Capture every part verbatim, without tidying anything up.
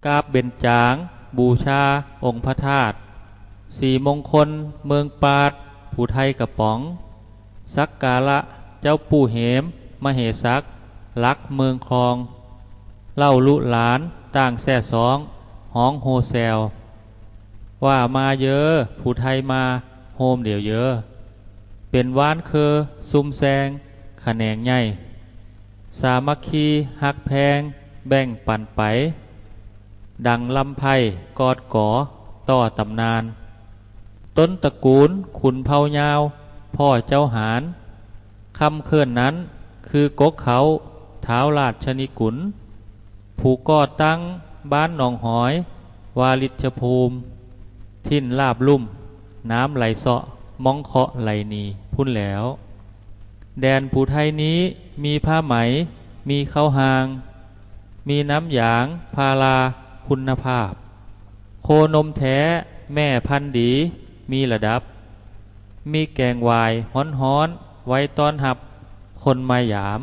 กราบเบญจางค์บูชาองค์พระธาตุ ศรีมงคลเมืองปาด ผู้ไทยกระป๋อง สักการะเจ้าปู่เหม มเหสัก หลักเมืองคลอง เล่าลุหลานต่างแซ่ซ้อง ฮ้องโฮแซว ว่ามาเยอ ผู้ไทยมาโฮมเดี๋ยวเยอ เป็นว้านเคอซุมแซง ขะแหนงใหญ่ สามัคคีฮักแพง แบ่งปันไป ดังลำไพกอดกอต่อตำนาน ต้นตระกูลขุนเผ่ายาว พ่อเจ้าหาร ค่ำคืนนั้นคือกกเขาท้าวราชนิกุล ผู้ก่อตั้งบ้านหนองหอย วาริชภูมิ ถิ่นลาบลุ่ม น้ำไหลเซาะ ม่องเคาะไหลหนีพุ้นแล้ว แดนผู้ไทยนี้มีผ้าไหม มีข้าวหาง มีน้ำยางพาราคุณภาพ โคนมแท้แม่พันธุ์ดี มีระดับ มีแกงหวายฮ้อนๆ ไว้ต้อนรับคนมายาม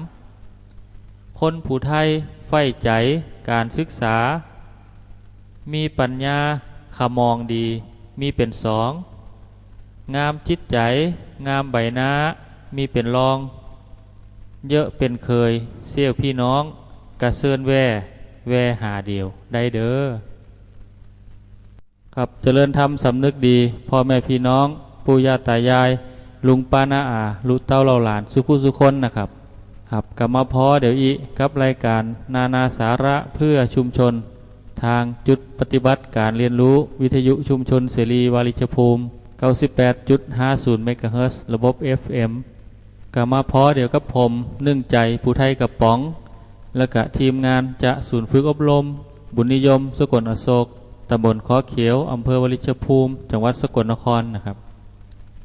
คนผู้ไทยใฝ่ใจการศึกษา มีปัญญาขมองดี มีเป็นสอง งามจิตใจ งามใบหน้า มีเป็นรอง เยอะเป็นเคย เสี่ยวพี่น้อง กะเซิญแว่ แว่หาเดียวได้เด้อ ครับ เจริญธรรมสำนึกดี พ่อแม่พี่น้อง ปู่ย่าตายาย ลุงป้าน้าอา ลุเต้าเหล่าหลาน สุขุสุคนนะครับ ครับ กลับมาพ้อเดี๋ยวอีกกับรายการนานาสาระเพื่อชุมชน ทางจุดปฏิบัติการเรียนรู้วิทยุชุมชนเสรีวาริชภูมิ เก้าสิบแปดจุดห้าศูนย์เมกะเฮิรตซ์ ระบบ เอฟ เอ็ม กลับมาพ้อเดี๋ยวกับผม หนึ่งใจ ผู้ไทยกระป๋อง และกะทีมงานจะศูนย์ฝึกอบรม บุญนิยม สกลอโศก ตำบลคอเขียว อำเภอวาริชภูมิ จังหวัดสกลนครนะครับ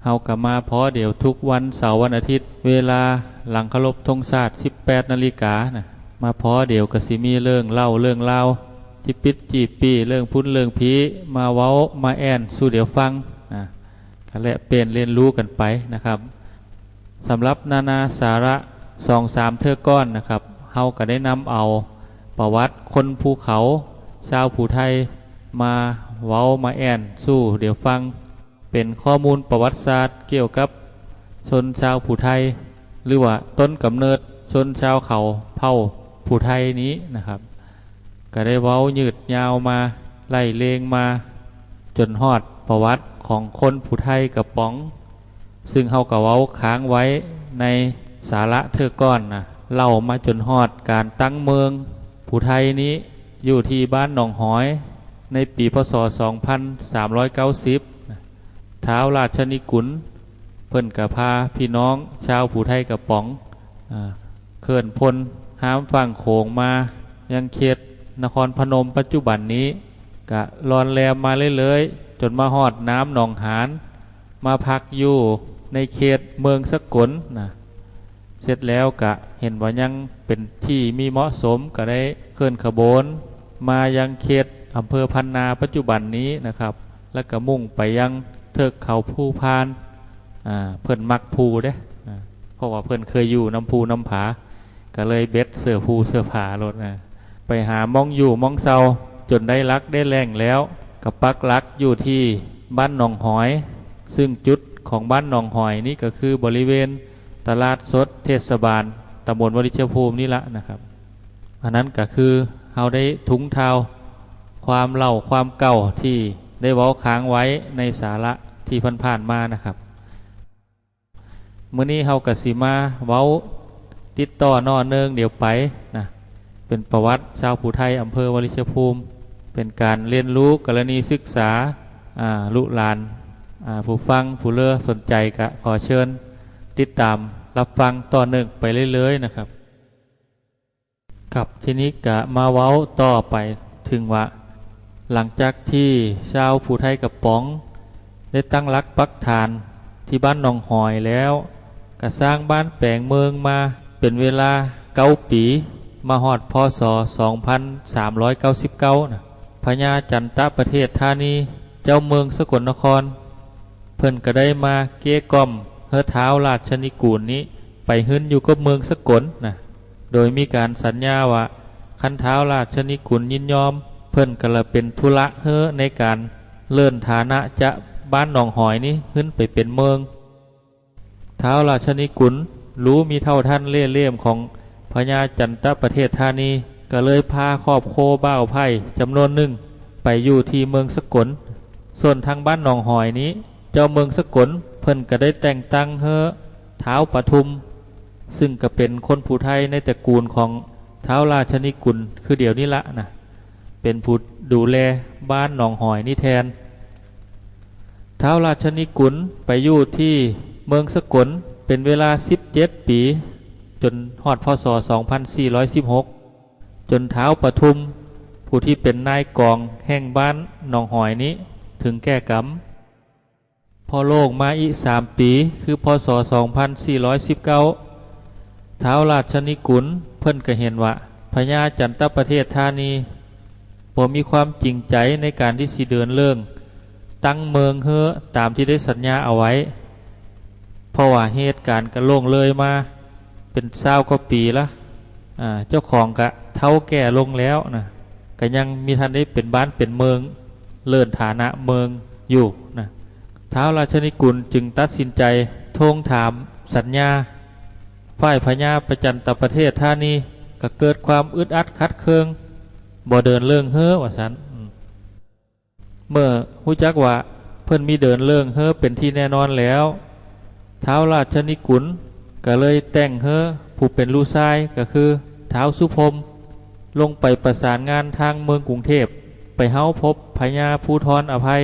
เฮากลับมาพ้อเดี๋ยวทุกวันเสาร์วันอาทิตย์ เวลาหลังเคารพธงชาติ สิบแปดนาฬิกานะ มาพ้อเดี๋ยวกะสิมีเรื่องเล่าเรื่องราว จิปิดจีปีเรื่องพุ้นเรื่องพี มาเว้ามาแอ่นสู่เดี๋ยวฟังนะ กะแลกเปลี่ยนเรียนรู้กันไปนะครับ สำหรับนานาสาระสองสามเทื่อก่อนนะครับ เฮากะได้นำเอาประวัติคนภูเขา ชาวภูไทย มาเว้ามาแอ่นสู่เดี๋ยวฟัง เป็นข้อมูลประวัติศาสตร์เกี่ยวกับชนชาวภูไทย หรือว่าต้นกำเนิดชนชาวเขาเผ่าภูไทยนี้นะครับ กะได้เว้ายืดยาวมา ไล่เรียงมา จนฮอดประวัติของคนภูไทยกระป๋อง ซึ่งเฮากะเว้าค้างไว้ในสาระเทื่อก่อนนะ เล่ามาจนฮอดการตั้งเมืองภูไทยนี้ อยู่ที่บ้านหนองหอย ในปี พ.ศ. สองพันสามร้อยเก้าสิบนะ ท้าวราชนิกุล เพิ่นกะพาพี่น้องชาวภูไทยกระป๋อง อ่า เคลื่อนพลห้ามฝั่งโขงมายังเขตนครพนมปัจจุบันนี้ กะล่อนแลมมาเรื่อยๆ จนมาฮอดน้ำหนองหาน มาพักอยู่ในเขตเมืองสกลนะ เสร็จแล้วกะเห็นว่ายังเป็นที่มีเหมาะสม กะได้เคลื่อนขบวนมายังเขตอำเภอพันนาปัจจุบันนี้นะครับ แล้วกะมุ่งไปยังเทือกเขาภูพาน อ่า เพิ่นมักภูเด้ อ่า เพราะว่าเพิ่นเคยอยู่นำภูนำผา กะเลยเบ็ดเสื้อภูเสื้อผาโลดนะ ไปหาหม่องอยู่หม่องเซา จนได้หลักได้แหล่งแล้ว กะปักหลักอยู่ที่บ้านหนองหอย ซึ่งจุดของบ้านหนองหอยนี้กะคือบริเวณตลาดสดเทศบาลตำบลวาริชภูมินี่ละนะครับ อันนั้นกะคือเฮาได้ถุงทาวความเล่าความเก่าที่ได้เว้าค้างไว้ในสาระที่ผ่านๆมานะครับ มื้อนี้เฮากะสิมาเว้าติดต่อหน่อเนิงเดี๋ยวไปนะ เป็นประวัติชาวภูไทยอำเภอวาริชภูมิ เป็นการเรียนรู้กรณีศึกษา อ่า ลูกหลาน อ่า ผู้ฟังผู้เลือสนใจกะขอเชิญติดตามรับฟังต่อเนิงไปเรื่อยๆนะครับ ครับ ทีนี้กะมาเว้าต่อไปถึงว่า หลังจากที่ชาวภูไทยกระป๋อง ได้ตั้งหลักปักฐานที่บ้านหนองหอยแล้ว กะสร้างบ้านแปลงเมืองมาเป็นเวลาเก้าปี มาฮอด พ.ศ. สองพันสามร้อยเก้าสิบเก้านะ พญาจันตะประเทศธานี เจ้าเมืองสกลนคร เพิ่นกะได้มาเกลี้ยกล่อมเฮอท้าวราชนิกูลนี้ไปฮึ้นอยู่กับเมืองสกลนะ โดยมีการสัญญาว่า คันท้าวราชนิกูลยินยอม พ พิ่นก็ละเป็นธุระเฮ้อในการเลื่อนฐานะจะบ้านหนองหอยนี้ขึ้นไปเป็นเมือง ท้าวราชนิกุลรู้มีเท่าทันเล่ห์เหลี่ยมของพญาจันตประเทศธานี ก็เลยพาครอบครัวบ่าวไพร่จำนวนหนึ่งไปอยู่ที่เมืองสกล ส่วนทางบ้านหนองหอยนี้ เจ้าเมืองสกลเพิ่นก็ได้แต่งตั้งเฮ้อท้าวปทุม ซึ่งก็เป็นคนผู้ไทยในตระกูลของท้าวราชนิกุลคือเดียวนี้ละนะ เป็นผู้ดูแลบ้านหนองหอยนี้แทน ท้าวราชนิกุลไปอยู่ที่เมืองสกลเป็นเวลาสิบเจ็ดปี จนฮอด พ.ศ. สองพันสี่ร้อยสิบหก จนท้าวปทุม ผู้ที่เป็นนายกองแห่งบ้านหนองหอยนี้ถึงแก่กรรม พอโล่งมาอีกสามปี คือ พ.ศ. สองพันสี่ร้อยสิบเก้า ท้าวราชนิกุลเพิ่นก็เห็นว่าพญาจันตประเทศธานีบ่มีความจริงใจในการที่สิเดินเรื่องตั้งเมืองเฮ้อตามที่ได้สัญญาเอาไว้ เพราะว่าเหตุการณ์ก็ล่วงเลยมาเป็นซาวกว่าปีละ อ่า เจ้าของก็เฒ่าแก่ลงแล้วนะ ก็ยังมีทันได้เป็นบ้านเป็นเมือง เลื่อนฐานะเมืองอยู่นะ ท้าวราชนิกุลจึงตัดสินใจทวงถามสัญญา ฝ่ายพญาประจันตประเทศธานีก็เกิดความอึดอัดขัดเคือง บ่เดินเรื่องเฮ้อว่าซั่น อืม เมื่อฮู้จักว่าเพิ่นมีเดินเรื่องเฮ้อเป็นที่แน่นอนแล้ว ท้าวราชนิกุลก็เลยแต่งเฮ้อผู้เป็นลูกชายก็คือท้าวสุพรหม ลงไปประสานงานทางเมืองกรุงเทพ ไปเฮ้าพบพญาภูธรอภัย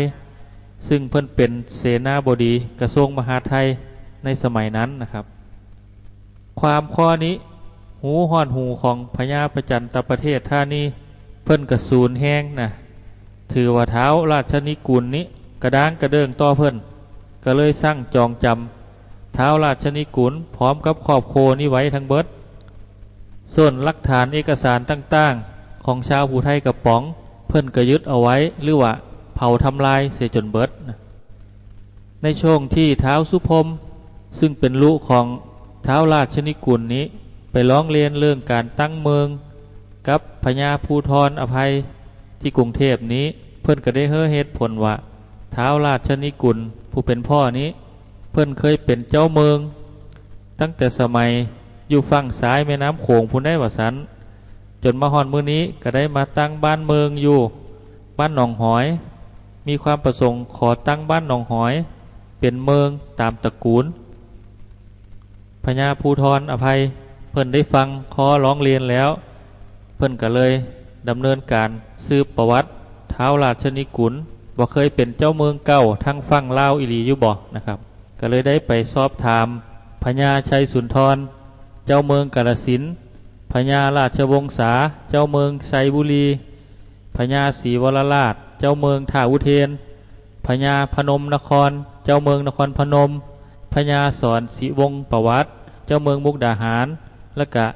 ซึ่งเพิ่นเป็นเสนาบดีกระทรวงมหาดไทยในสมัยนั้นนะครับ ความข้อนี้หูฮอดหูของพญาประจันตประเทศธานี เพิ่นก็สูนแฮงนะ ถือว่าท้าวราชนิกุลนี้กระด้างกระเดิงต่อเพิ่น ก็เลยสั่งจองจำท้าวราชนิกุลพร้อมกับครอบครัวนี้ไว้ทั้งเบิด ส่วนหลักฐานเอกสารต่างๆ ของชาวภูไทยกระป๋อง เพิ่นก็ยึดเอาไว้หรือว่าเผาทำลายเสียจนเบิดนะ ในช่วงที่ท้าวสุพรหม ซึ่งเป็นลูกของท้าวราชนิกุลนี้ ไปร้องเรียนเรื่องการตั้งเมืองกับพญาภูธรอภัยที่กรุงเทพนี้ เพิ่นก็ได้เฮ้อเหตุผลว่าท้าวราชนิกุลผู้เป็นพ่อนี้ เพิ่นเคยเป็นเจ้าเมือง ตั้งแต่สมัยอยู่ฝั่งซ้ายแม่น้ำโขงพู้นได้ว่าซั่น จนมาฮอดมื้อนี้ก็ได้มาตั้งบ้านเมืองอยู่บ้านหนองหอย มีความประสงค์ขอตั้งบ้านหนองหอยเป็นเมืองตามตระกูล พญาภูธรอภัย เพิ่นได้ฟังข้อร้องเรียนแล้ว เพิ่นก็เลยดำเนินการสืบประวัติท้าวราชนิกุล ว่าเคยเป็นเจ้าเมืองเก่าทางฝั่งลาวอีหลีอยู่บ่นะครับ ก็เลยได้ไปสอบถามพญาชัยสุนทร เจ้าเมืองกาฬสินธุ์ พญาราชวงศา เจ้าเมืองไชยบุรี พญาศรีวรราช เจ้าเมืองท่าอุเทน พญาพนมนคร เจ้าเมืองนครพนม พญาสอนสิวงศ์ประวัติ เจ้าเมืองมุกดาหาร และกะ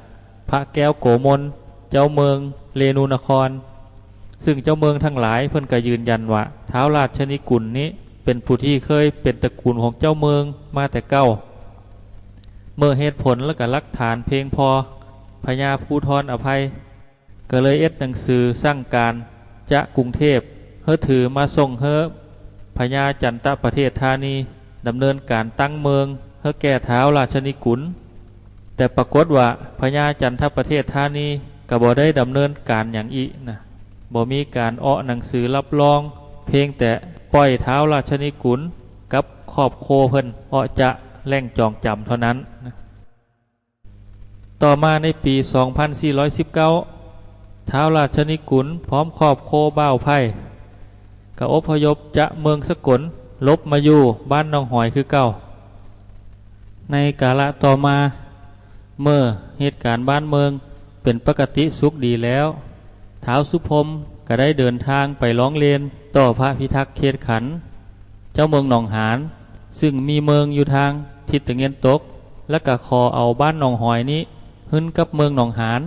พระแก้วโกมล เจ้าเมืองเรณูนคร ซึ่งเจ้าเมืองทั้งหลายเพิ่นก็ยืนยันว่าท้าวราชนิกุลนี้เป็นผู้ที่เคยเป็นตระกูลของเจ้าเมืองมาแต่เก่า เมื่อเหตุผลและกะหลักฐานเพียงพอ พญาภูธรอภัย ก็เลยเอ็ดหนังสือสั่งการจะกรุงเทพ เฮ้อถือมาส่งเฮ้อพญาจันตประเทศธานี ดำเนินการตั้งเมืองเฮ้อแก่ท้าวราชนิกุล แต่ปรากฏว่าพญาจันตประเทศธานีก็บ่ได้ดำเนินการหยังอีกนะ บ่มีการออกหนังสือรับรอง เพียงแต่ปล่อยท้าวราชนิกุลกับครอบครัวเพิ่นออกจากแหล่งจองจำเท่านั้นนะ ต่อมาในปี สองพันสี่ร้อยสิบเก้า ท้าวราชนิกุลพร้อมครอบครัวบ่าวไพร่ ก็อพยพจากเมืองสกลหลบมาอยู่บ้านหนองหอยคือเก่า ในกาละต่อมา เมื่อเหตุการณ์บ้านเมืองเป็นปกติสุขดีแล้ว ท้าวสุพรหมก็ได้เดินทางไปร้องเรียนต่อพระพิทักษ์เขตขันธ์ เจ้าเมืองหนองหาน ซึ่งมีเมืองอยู่ทางทิศตะวันตก และก็ขอเอาบ้านหนองหอยนี้ขึ้นกับเมืองหนองหาน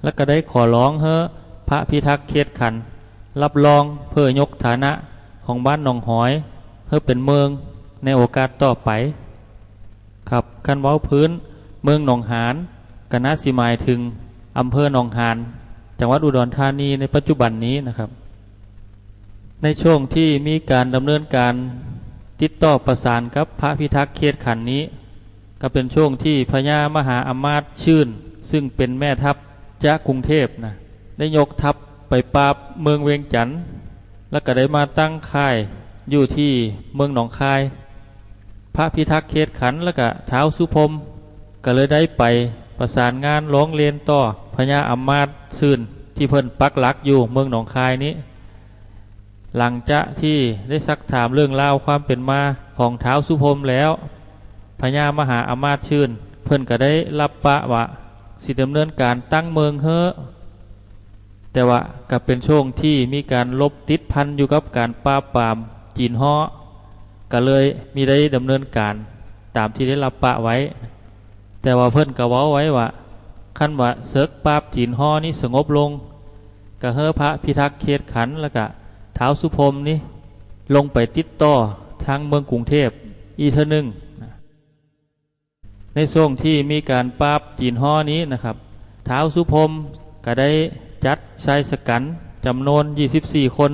และก็ได้ขอร้องเฮ้อพระพิทักษ์เขตขันธ์รับรองเพื่อยกฐานะของบ้านหนองหอยเฮ้อเป็นเมืองในโอกาสต่อไป ครับ คันเว้าพื้นเมืองหนองหาน ก็น่าสิหมายถึงอำเภอหนองหาน จังหวัดอุดรธานีในปัจจุบันนี้นะครับ ในช่วงที่มีการดำเนินการติดต่อประสานกับพระพิทักษ์เขตขันธ์นี้ ก็เป็นช่วงที่พญามหาอำมาตย์ชื่น ซึ่งเป็นแม่ทัพจากกรุงเทพฯนะ ได้ยกทัพไปปราบเมืองเวียงจันทน์ แล้วก็ได้มาตั้งค่ายอยู่ที่เมืองหนองคาย พระพิทักษ์เขตขันธ์แล้วก็ท้าวสุพรหมก็เลยได้ไปประสานงานร้องเรียนต่อพญาอำมาตย์ชื่น ที่เพิ่นปักหลักอยู่เมืองหนองคายนี้ หลังจากที่ได้ซักถามเรื่องราวความเป็นมาของท้าวสุพรหมแล้ว พญามหาอำมาตย์ชื่น เพิ่นก็ได้รับปะว่าสิดำเนินการตั้งเมืองเฮ้อ แต่ว่าก็เป็นช่วงที่มีการลบติดพันอยู่กับการปราบปรามจีนฮ้อ ก็เลยมิได้ดำเนินการตามที่ได้รับปะไว้ แต่ว่าเพิ่นก็เว้าไว้ว่า คันว่าเสิกปราบจีนฮ้อนี้สงบลง ก็เฮ้อพระพิทักษ์เขตขันธ์แล้วก็ท้าวสุพรหมนี้ลงไปติดต่อทางเมืองกรุงเทพฯอีกเทื่อหนึ่ง ในช่วงที่มีการปราบจีนฮ้อนี้นะครับ ท้าวสุพรหมก็ได้จัดชายชะกันจำนวนยี่สิบสี่คน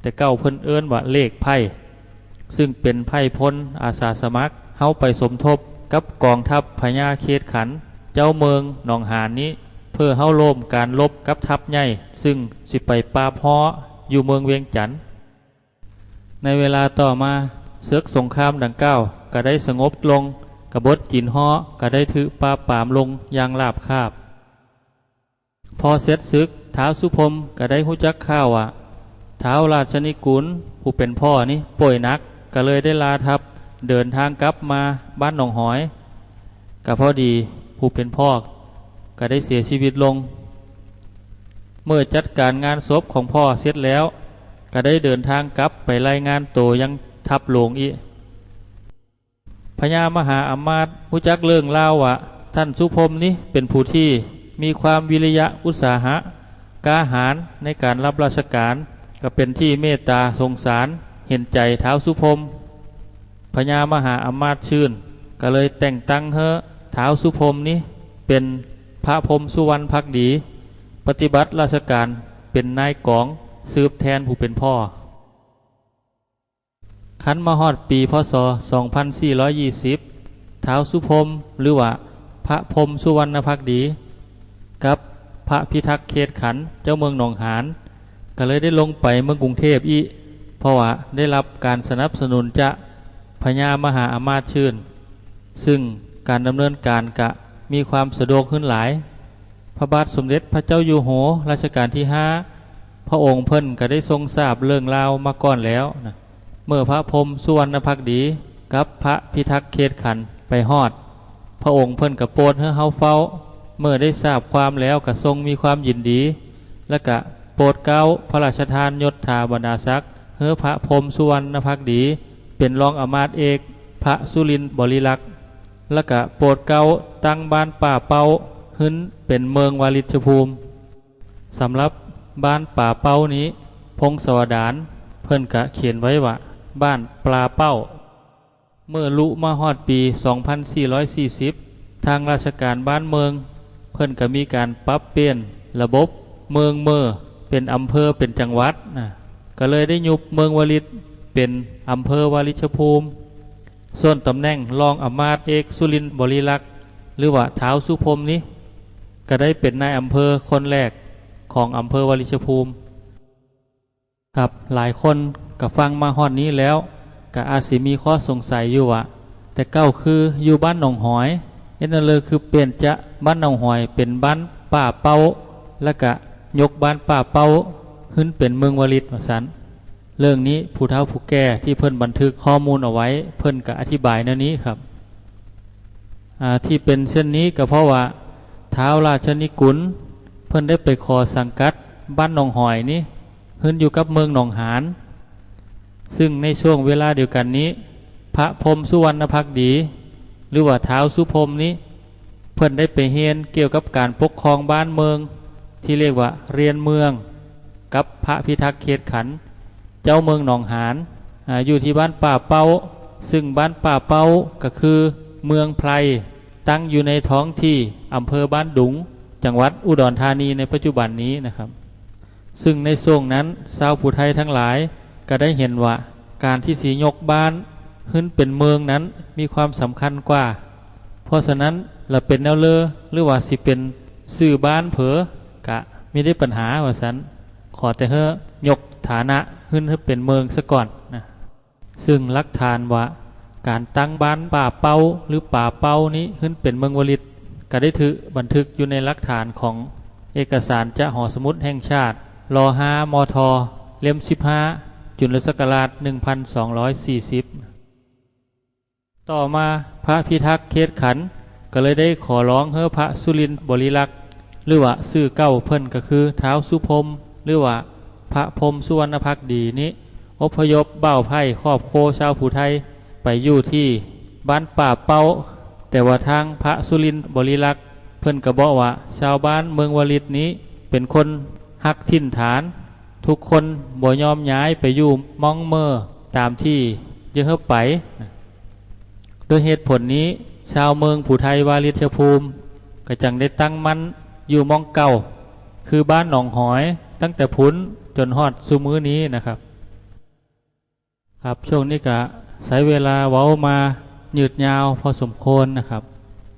แต่เก่าเพิ่นเอิ้นว่าเลขไพร่ ซึ่งเป็นไพร่พลอาสาสมัคร เฮาไปสมทบกับกองทัพพญาเขตขันธ์ เจ้าเมืองหนองหานนี้ เพื่อเฮาร่วมการรบกับทัพใหญ่ ซึ่งสิไปปราบฮ้ออยู่เมืองเวียงจันทน์ ในเวลาต่อมาเสิกสงครามดังกล่าวก็ได้สงบลง กบฏจีนฮ้อก็ได้ถืกปราบปรามลงอย่างราบคาบ พอเสร็จศึกท้าวสุพรหมก็ได้ฮู้จักข่าวว่า ท้าวราชนิกุลผู้เป็นพ่อนี้ป่วยหนัก ก็เลยได้ลาทัพเดินทางกลับมาบ้านหนองหอย ก็พอดีผู้เป็นพ่อก็ได้เสียชีวิตลง เมื่อจัดการงานศพของพ่อเสร็จแล้ว ก็ได้เดินทางกลับไปรายงานตัวยังทัพหลวงอีก พญามหาอำมาตย์ฮู้จักเรื่องราวว่า ท่านสุพรหมนี้เป็นผู้ที่มีความวิริยะอุตสาหะกล้าหาญในการรับราชการ ก็เป็นที่เมตตาสงสารเห็นใจท้าวสุพรหม พญามหาอำมาตย์ชื่น ก็เลยแต่งตั้งเฮ้อท้าวสุพรหมนี้เป็นพระพรหมสุวรรณภักดี ปฏิบัติราชการเป็นนายกองสืบแทนผู้เป็นพ่อ คันมาฮอดปี พ.ศ. สองพันสี่ร้อยยี่สิบ ท้าวสุพรหม หรือว่าพระพรหมสุวรรณภักดี กับพระพิทักษ์เขตขันธ์เจ้าเมืองหนองหาน ก็เลยได้ลงไปเมืองกรุงเทพฯอีก เพราะว่าได้รับการสนับสนุนจากพญามหาอำมาตย์ชื่น ซึ่งการดำเนินการก็มีความสะดวกขึ้นหลาย พระบาทสมเด็จพระเจ้าอยู่หัวรัชกาลที่ห้า พระองค์เพิ่นก็ได้ทรงทราบเรื่องราวมาก่อนแล้วนะ เมื่อพระพรหมสุวรรณภักดีกับพระพิทักษ์เขตขันธ์ไปฮอด พระองค์เพิ่นก็โปรดให้เฮาเฝ้า เมื่อได้ทราบความแล้วก็ทรงมีความยินดี และก็โปรดเกล้าพระราชทานยศถาบรรดาศักดิ์ให้พระพรหมสุวรรณภักดี เป็นรองอำมาตย์เอกพระสุรินทร์บริลักษ์ และก็โปรดเกล้าตั้งบ้านป่าเป้าขึ้นเป็นเมืองวาริชภูมิ สำหรับบ้านป่าเป้านี้ พงศาวดารเพิ่นกะเขียนไว้ว่า บ้านปลาเป้า เมื่อลุมาฮอดปี สองพันสี่ร้อยสี่สิบ ทางราชการบ้านเมือง เพิ่นกะมีการปรับเปลี่ยนระบบเมืองเมื่อเป็นอำเภอเป็นจังหวัดนะ ก็เลยได้ยุบเมืองวาริชเป็นอำเภอวาริชภูมิ ส่วนตำแหน่งรองอำมาตย์เอกสุรินทร์บริลักษ์ หรือว่าท้าวสุพรหมนี้ ก็ได้เป็นนายอำเภอคนแรกของอำเภอวาริชภูมิ ครับ หลายคนก็ฟังมาฮอดนี้แล้ว ก็อาจสิมีข้อสงสัยอยู่ว่า แต่เก่าคืออยู่บ้านหนองหอย เฮ็ดหยังเลยคือเปลี่ยนจากบ้านหนองหอยเป็นบ้านป่าเป้า แล้วก็ยกบ้านป่าเป้าขึ้นเป็นเมืองวาริชว่าซั้น เรื่องนี้ผู้เฒ่าผู้แก่ที่เพิ่นบันทึกข้อมูลเอาไว้ เพิ่นก็อธิบายแนวนี้ครับ อ่า ที่เป็นเช่นนี้ก็เพราะว่าท้าวราชนิกุลเพิ่นได้ไปขอสังกัดบ้านหนองหอยนี้ ขึ้นอยู่กับเมืองหนองหาน ซึ่งในช่วงเวลาเดียวกันนี้ พระพรหมสุวรรณภักดี หรือว่าท้าวสุพรหมนี้ เพิ่นได้ไปเรียนเกี่ยวกับการปกครองบ้านเมือง ที่เรียกว่าเรียนเมือง กับพระพิทักษ์เขตขันธ์ เจ้าเมืองหนองหาน อ่า อยู่ที่บ้านป่าเป้า ซึ่งบ้านป่าเป้าก็คือเมืองไพร ตั้งอยู่ในท้องที่อำเภอบ้านดุง จังหวัดอุดรธานีในปัจจุบันนี้นะครับ ซึ่งในช่วงนั้นชาวผู้ไทยทั้งหลายก็ได้เห็นว่า การที่สิยกบ้านหื้นเป็นเมืองนั้นมีความสำคัญกว่า เพราะฉะนั้นละเป็นแนวเลอ หรือว่าสิเป็นชื่อบ้านเผอกะมิได้ปัญหาว่าซั่น ขอแต่เฮายกฐานะหื้นหื้นเป็นเมืองซะก่อนนะ ซึ่งหลักฐานว่าการตั้งบ้านป่าเป้าหรือป่าเป้านี้หื้นเป็นเมืองวลิต ก็ได้ถืกบันทึกอยู่ในหลักฐานของเอกสารจะหอสมุดแห่งชาติ ลห้ามท เล่มสิบห้า จุลศักราชหนึ่งพันสองร้อยสี่สิบ ต่อมาพระพิทักษ์เขตขันธ์ก็เลยได้ขอร้องให้พระสุรินทร์บริลักษ์ หรือว่าชื่อเก่าเพิ่นก็คือท้าวสุพรหม หรือว่าพระพรหมสุวรรณภักดีนี้ อพยพบ่าวไพร่ครอบครัวชาวผู้ไทยไปอยู่ที่บ้านป่าเป้า แต่ว่าทางพระสุรินทร์บริลักษ์เพิ่นก็บอกว่าชาวบ้านเมืองวลิตนี้เป็นคนฮักถิ่นฐาน ทุกคนบ่ยอมย้ายไปอยู่หม่องเมิตามที่เยาะไป ด้วยเหตุผลนี้ชาวเมืองผู้ไทยวาริชภูมิก็จั่งได้ตั้งมั่นอยู่หม่องเก่า คือบ้านหนองหอย ตั้งแต่พุ้นจนฮอดซุมื้อนี้นะครับ ครับ ช่วงนี้ก็ใช้เวลาเว้ามายืดยาวพอสมควรนะครับ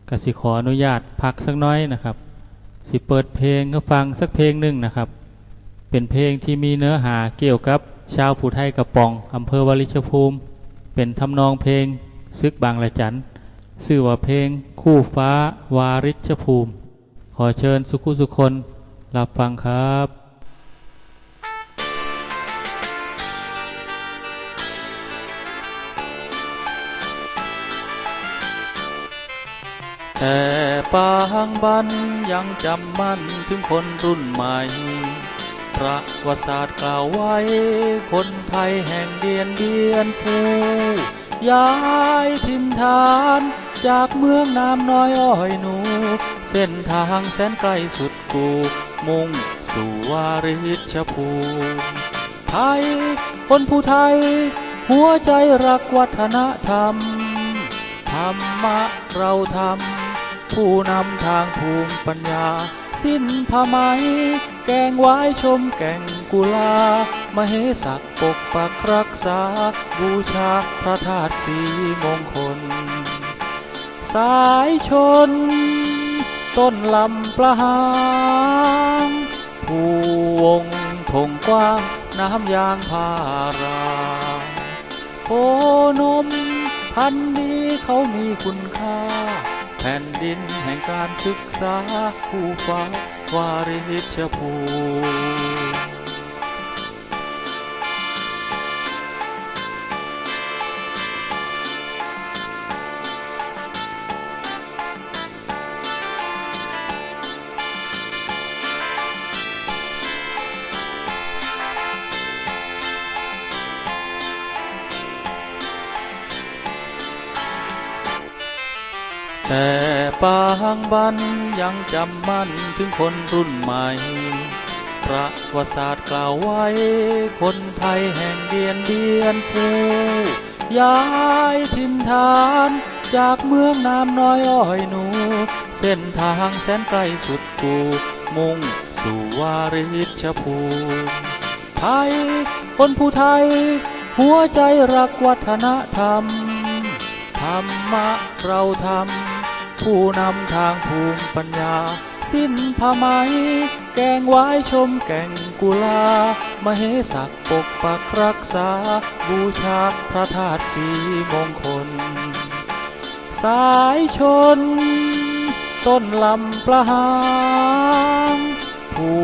ก็สิขออนุญาตพักสักน้อยนะครับ สิเปิดเพลงให้ฟังสักเพลงหนึ่งนะครับ เป็นเพลงที่มีเนื้อหาเกี่ยวกับชาวผู้ไทยกระป๋อง อำเภอวาริชภูมิ เป็นทำนองเพลงศึกบางระจัน ชื่อว่าเพลงคู่ฟ้าวาริชภูมิ ขอเชิญสุขุสุคนรับฟังครับ แต่ปางบันยังจำมั่นถึงคนรุ่นใหม่ ประวัติศาสตร์กล่าวไว้ คนไทยแห่งเดียนเดียนฟู ย้ายถิ่นฐานจากเมืองน้ำน้อยอ้อยหนู เส้นทางแสนไกลสุดกู มุ่งสู่วาริชภูมิ ไทย คนผู้ไทย หัวใจรักวัฒนธรรม ธรรมะเราทำ ผู้นำทางภูมิปัญญา สิ้นผ้าไหม แกงวายชมแก่งกุลา มเหสักปกปักรักษา บูชาพระธาตุสีมงคล สายชน ต้นลำปะหาง ผู้วงทงกว้าง น้ำยางพารา โพนม พันธุ์ดีเขามีคุณค่า แผ่นดินแห่งการศึกษา คู่ฟ้าวาริชภูมิ แต่ปางบันยังจำมั่นถึงคนรุ่นใหม่ ประวัติศาสตร์กล่าวไว้ คนไทยแห่งเดียนเดียนฟู ย้ายถิ่นฐานจากเมืองน้ำน้อยอ้อยหนู เส้นทางแสนไกลสุดกู มุ่งสู่วาริชภูมิ ไทย คนผู้ไทย หัวใจรักวัฒนธรรม ธรรมะเราทำ ผู้นำทางภูมิปัญญา สิ้นผ้าไหม แกงวายชมแก่งกุลา มเหสักปกปักรักษา บูชาพระธาตุสีมงคล สายชน ต้นลำปะหาง ผู้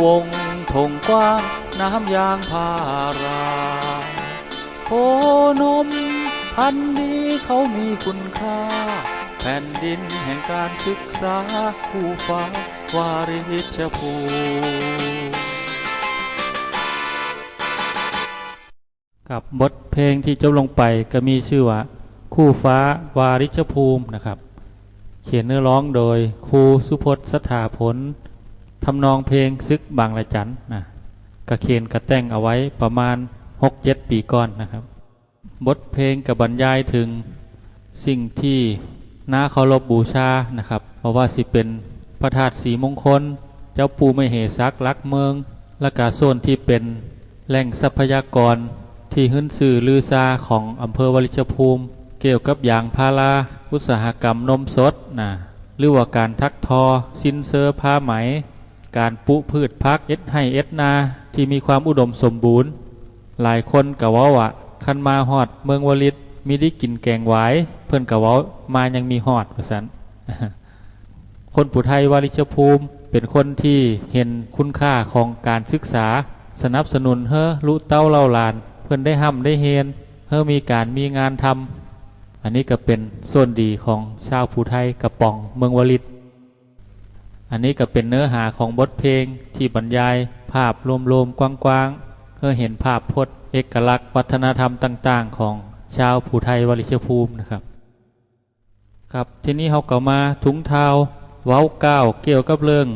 วงทงกว้าง น้ำยางพารา โพนม พันธุ์ดีเขามีคุณค่า แผ่นดินแห่งการศึกษา คู่ฟ้าวาริชภูมิ ครับ บทเพลงที่จบลงไปก็มีชื่อว่า คู่ฟ้าวาริชภูมินะครับ เขียนเนื้อร้องโดยครูสุพจน์ สถาผล ทำนองเพลงศึกบางระจันนะ ก็เขียนก็แต่งเอาไว้ประมาณหกเจ็ดปีก่อนนะครับ บทเพลงก็บรรยายถึงสิ่งที่น่าเคารพบูชานะครับ เพราะว่าสิเป็นพระธาตุสีมงคล เจ้าปู่มเหสักหลักเมือง และกาโซนที่เป็นแหล่งทรัพยากรที่หื้นซื่อลือซาของอำเภอวาริชภูมิ เกี่ยวกับยางพารา อุตสาหกรรมนมสดนะ หรือว่าการถักทอ สิ้นเซิ่อ ผ้าไหม การปลูกพืชผัก เฮ็ดไฮ่เฮ็ดนาที่มีความอุดมสมบูรณ์ หลายคนก็เว้าว่า คันมาฮอดเมืองวาริช มีได้กินแกงหวาย เพิ่นก็เว้า มายังมีฮอด ว่าซั่น คนผู้ไทยวาริชภูมิเป็นคนที่เห็นคุณค่าของการศึกษา สนับสนุนเฮ้อลูกเต้าเหล่าหลาน เพิ่นได้ร่ำได้เรียน เฮ้อมีการมีงานทำ อันนี้ก็เป็นส่วนดีของชาวผู้ไทยกะป๋องเมืองวาริช อันนี้ก็เป็นเนื้อหาของบทเพลงที่บรรยายภาพรวมๆกว้างๆ เฮ้อเห็นภาพพจน์เอกลักษณ์วัฒนธรรมต่างๆ ของชาวผู้ไทยวาริชภูมินะครับ ครับ ทีนี้เฮาก็มาถุงท้าวเว้ากล่าวเกี่ยวกับเรื่อง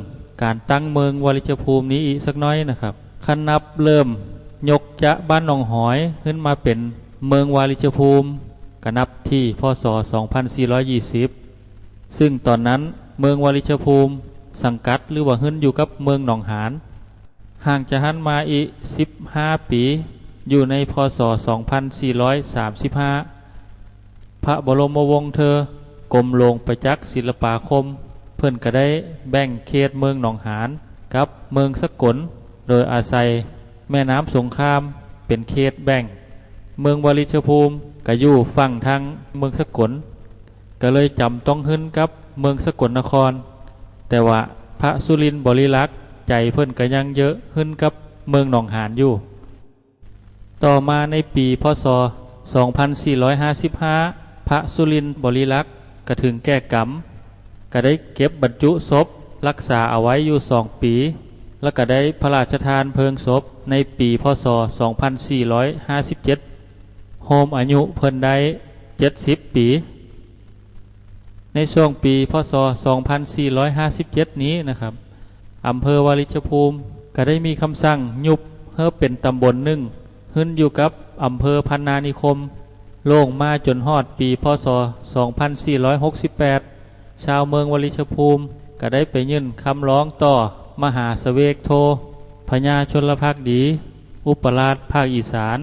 การตั้งเมืองวาริชภูมินี้อีกสักหน้อยนะครับ คันนับเริ่มยกจะบ้านหนองหอยขึ้นมาเป็นเมืองวาริชภูมิ ก็นับที่ พ.ศ. สองพันสี่ร้อยยี่สิบ ซึ่งตอนนั้นเมืองวาริชภูมิสังกัดหรือว่าขึ้นอยู่กับเมืองหนองหาน ห่างจากหั้นมาอีกสิบห้าปี อยู่ใน พ.ศ. สองพันสี่ร้อยสามสิบห้า พระบรมวงศ์เธอกรมหลวงประจักษ์ศิลปาคม เพิ่นก็ได้แบ่งเขตเมืองหนองหานกับเมืองสกล โดยอาศัยแม่น้ำสงครามเป็นเขตแบ่ง เมืองวาริชภูมิก็อยู่ฝั่งทางเมืองสกล ก็เลยจำต้องขึ้นกับเมืองสกลนคร แต่ว่าพระสุรินทร์บริลักษ์ใจเพิ่นก็ยังเยอะขึ้นกับเมืองหนองหานอยู่ ต่อมาในปี พ.ศ. สองพันสี่ร้อยห้าสิบห้า พระสุรินทร์บริลักษ์ก็ถึงแก่กรรม ก็ได้เก็บบรรจุศพรักษาเอาไว้อยู่สองปี แล้วก็ได้พระราชทานเพลิงศพในปี พ.ศ. สองพันสี่ร้อยห้าสิบเจ็ด โฮมอายุเพิ่นได้เจ็ดสิบปี ในช่วงปี พ.ศ. สองพันสี่ร้อยห้าสิบเจ็ด นี้นะครับ อำเภอวาริชภูมิก็ได้มีคำสั่งยุบเฮ้อเป็นตำบลหนึ่ง ขึ้นอยู่กับอำเภอพัฒนานิคม โล่งมาจนฮอดปี พ.ศ. สองพันสี่ร้อยหกสิบแปด ชาวเมืองวาริชภูมิก็ได้ไปยื่นคำร้องต่อมหาเสวกโท พญาชลภักดี อุปราชภาคอีสาน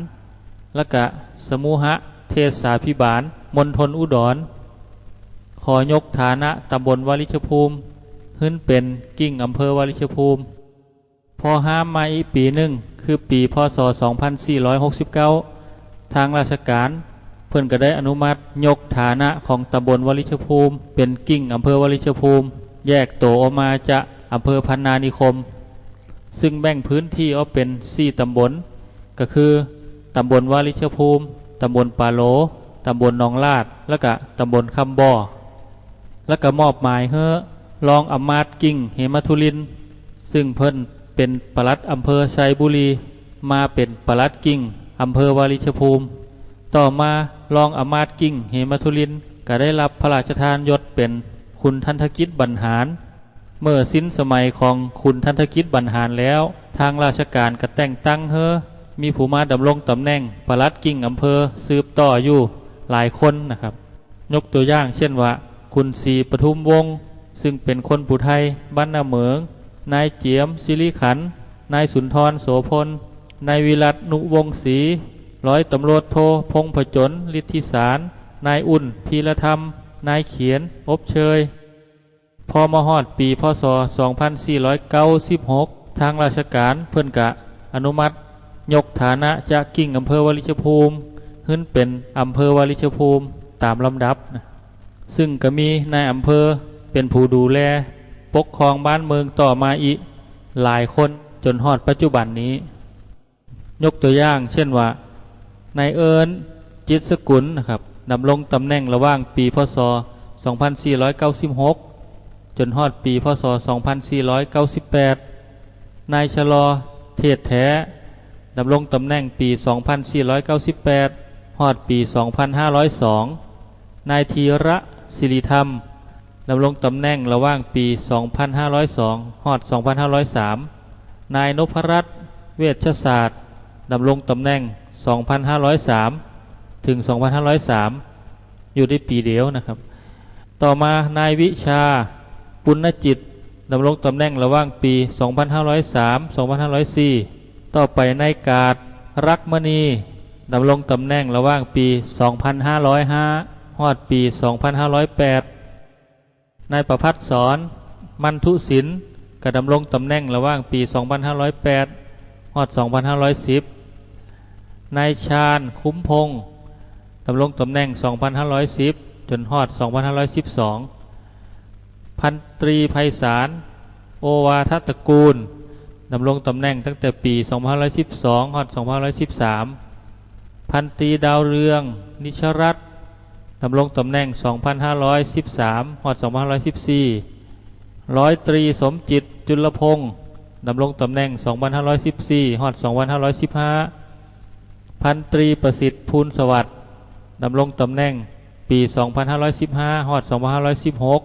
และกะสมุหเทศาภิบาลมณฑลอุดร ขอยกฐานะตำบลวาริชภูมิ ขึ้นเป็นกิ่งอำเภอวาริชภูมิ พอห้ามมาอีกปีหนึ่ง คือปี พ.ศ. สองพันสี่ร้อยหกสิบเก้า ทางราชการเพิ่นก็ได้อนุมัติยกฐานะของตำบลวาริชภูมิ เป็นกิ่งอำเภอวาริชภูมิ แยกตัวออกมาจากอำเภอพัฒนานิคม ซึ่งแบ่งพื้นที่ออกเป็นสี่ตำบล ก็คือ ตำบลวาริชภูมิ ตำบลปาโล ตำบลหนองลาด และกะตำบลคำบ่อ และกะมอบหมายเฮ้อรองอำมาตย์กิ่งเหมธุรินทร์ ซึ่งเพิ่นเป็นปลัดอำเภอไชยบุรี มาเป็นปลัดกิ่งอำเภอวาริชภูมิ ต่อมารองอำมาตย์กิ่งเหมธุรินทร์ก็ได้รับพระราชทานยศเป็นขุนทันทกิจบรรหาร เมื่อสิ้นสมัยของขุนทันทกิจบรรหารแล้ว ทางราชการก็แต่งตั้งเฮ้อมีผู้มาดำรงตำแหน่งปลัดกิ่งอำเภอสืบต่ออยู่หลายคนนะครับ ยกตัวอย่างเช่นว่า ขุนศรีปทุมวงศ์ ซึ่งเป็นคนผู้ไทยบ้านนาเหมิง นายเจียมสิริขันธ์ นายสุนทรโสพล นายวิรัตนุวงศ์ศรี ร้อยตำรวจโทพงษ์ผจญฤทธิสาร นายอุ่นพีรธรรม นายเขียนอบเชย พอมาฮอดปี พ.ศ. สองพันสี่ร้อยเก้าสิบหก ทางราชการเพิ่นกะอนุมัติยกฐานะจากกิ่งอำเภอวาริชภูมิ ขึ้นเป็นอำเภอวาริชภูมิตามลำดับนะ ซึ่งก็มีนายอำเภอเป็นผู้ดูแลปกครองบ้านเมืองต่อมาอีกหลายคนจนฮอดปัจจุบันนี้ ยกตัวอย่างเช่นว่า นายเอิญ จิตรสกุลนะครับ ดำรงตำแหน่งระหว่างปี พ.ศ. สองพันสี่ร้อยเก้าสิบหก จนฮอดปี พ.ศ. สองพันสี่ร้อยเก้าสิบแปด นายชะลอ เทศแท้ ดำรงตำแหน่งปี สองพันสี่ร้อยเก้าสิบแปด ฮอดปี สองพันห้าร้อยสอง นายธีระ สิริธรรม ดำรงตำแหน่งระหว่างปี สองพันห้าร้อยสอง ฮอด สองพันห้าร้อยสาม นายนพรัตน์ เวชศาสตร์ ดำรงตำแหน่ง สองพันห้าร้อยสาม ถึง สองพันห้าร้อยสาม อยู่ได้ปีเดียวนะครับ ต่อมานายวิชา ปุณณจิต ดำรงตำแหน่งระหว่างปี สองพันห้าร้อยสาม สองพันห้าร้อยสี่ ต่อไปนายกาด รักมณี ดำรงตำแหน่งระหว่างปี สองพันห้าร้อยห้า ฮอดปี สองพันห้าร้อยแปด นายประภัสสร มันทุศิลป์ ก็ดำรงตำแหน่งระหว่างปี สองพันห้าร้อยแปด ฮอด สองพันห้าร้อยสิบ นายชาญ คุ้มพงษ์ ดำรงตำแหน่ง สองพันห้าร้อยสิบ จนฮอด สองพันห้าร้อยสิบสอง พันตรีไพศาล โอวาทตระกูล ดำรงตำแหน่งตั้งแต่ปี สองพันห้าร้อยสิบสอง ฮอด สองพันห้าร้อยสิบสาม พันตรีดาวเรือง นิชรัตน์ ดำรงตำแหน่ง สองพันห้าร้อยสิบสาม ฮอด สองพันห้าร้อยสิบสี่ ร้อยตรีสมจิต จุลพงษ์ ดำรงตำแหน่ง สองพันห้าร้อยสิบสี่ ฮอด สองพันห้าร้อยสิบห้า พันตรีประสิทธิ์ ภูลสวัสดิ์ ดำรงตำแหน่งปี สองพันห้าร้อยสิบห้า ฮอด สองพันห้าร้อยสิบหก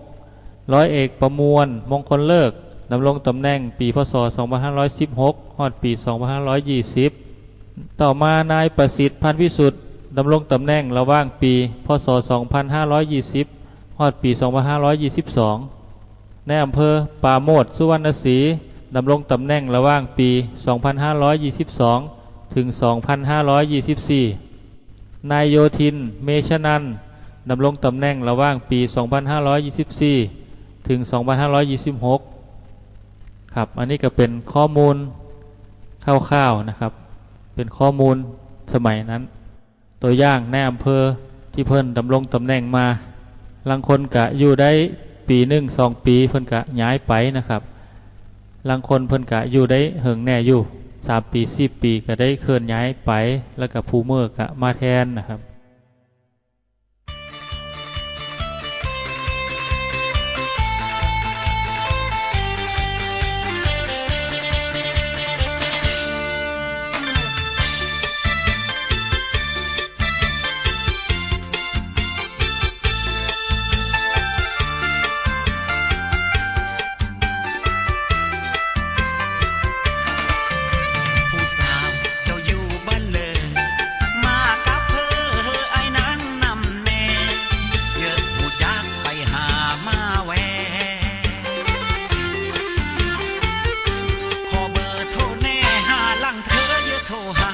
ร้อยเอกประมวล มงคลฤกษ์ ดำรงตำแหน่งปี พ.ศ. สองพันห้าร้อยสิบหก ฮอดปี สองพันห้าร้อยยี่สิบ ต่อมานายประสิทธิ์ พันธุ์วิสุทธิ์ ดำรงตำแหน่งระหว่างปี พ.ศ. สองพันห้าร้อยยี่สิบ ฮอดปี สองพันห้าร้อยยี่สิบสอง นายอำเภอปราโมชย์ สุวรรณศรี ดำรงตำแหน่งระหว่างปี สองพันห้าร้อยยี่สิบสอง ถึง สองพันห้าร้อยยี่สิบสี่ นายโยธิน เมชนันท์ ดำรงตำแหน่งระหว่างปี สองพันห้าร้อยยี่สิบสี่ ถึง สองพันห้าร้อยยี่สิบหก ครับ อันนี้ก็เป็นข้อมูลคร่าวๆนะครับ เป็นข้อมูลสมัยนั้น ตัวอย่างนายอำเภอที่เพิ่นดำรงตำแหน่งมา ลางคนกะอยู่ได้ปีหนึ่งสองปีเพิ่นกะย้ายไปนะครับ ลางคนเพิ่นกะอยู่ได้เหิงแน่อยู่ สามปี สี่ปี ก็ได้เคลื่อนย้ายไป แล้วกะผู้เมื่อกะมาแทนนะครับ ผู้สาวเจ้าอยู่บ้านเลย มากับเพื่อไอ้นั้นนำแน่ เยอะหูจักไปหามาแว ขอเบอร์โทรแน่ หาลังเธอเยอะโทรหา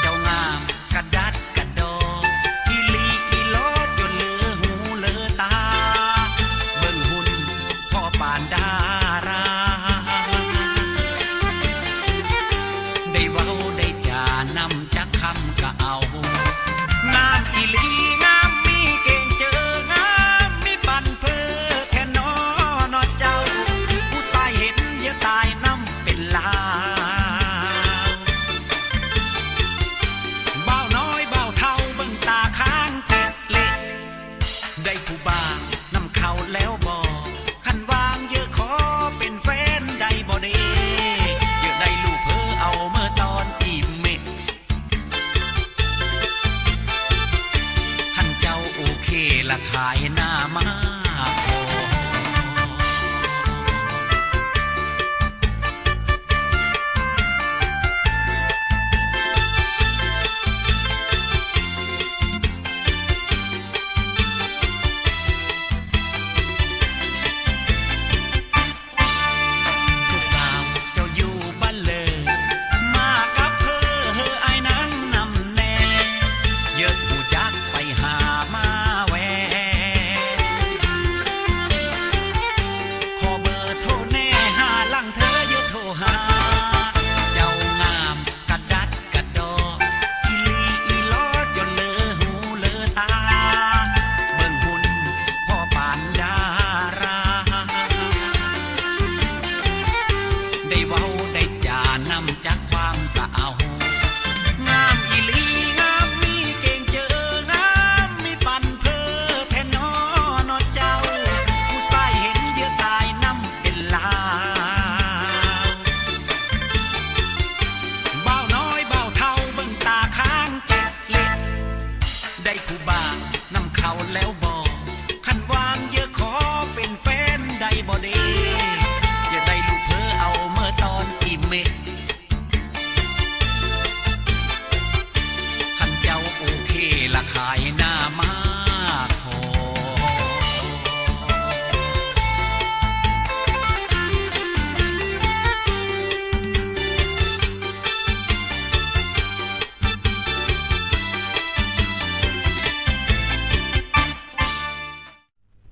เจ้างามกระดัดกระดอ อีหลีอีหลอจนเหลือหูเหลือตา เบิ่งหุ่นพอปานดารา ได้เว้าได้จานำจักคำก็เอา งามอีหลีงามมีเก่งเจองามมีปันเพื่อแค่นอนอเจ้า ผู้ชายเห็นเยอะตายนำเป็นลาว บ่าวน้อยบ่าวเฒ่าเบิ่งตาข้างติดเละ ได้ผู้บ่าวนำเขาแล้วบ่ คันว่างเยอะขอเป็นแฟนได้บ่เด้ เยอะได้ลูกเพ้อเอาเมื่อตอนอีเมะ คันเจ้าโอเคละขายหน้ามาขอ ผู้สาวเจ้าอยู่บ้านเลย มากับเธอเฮอไอ้ายนั่งนำแน่ เยอะผู้จักไปหามาแว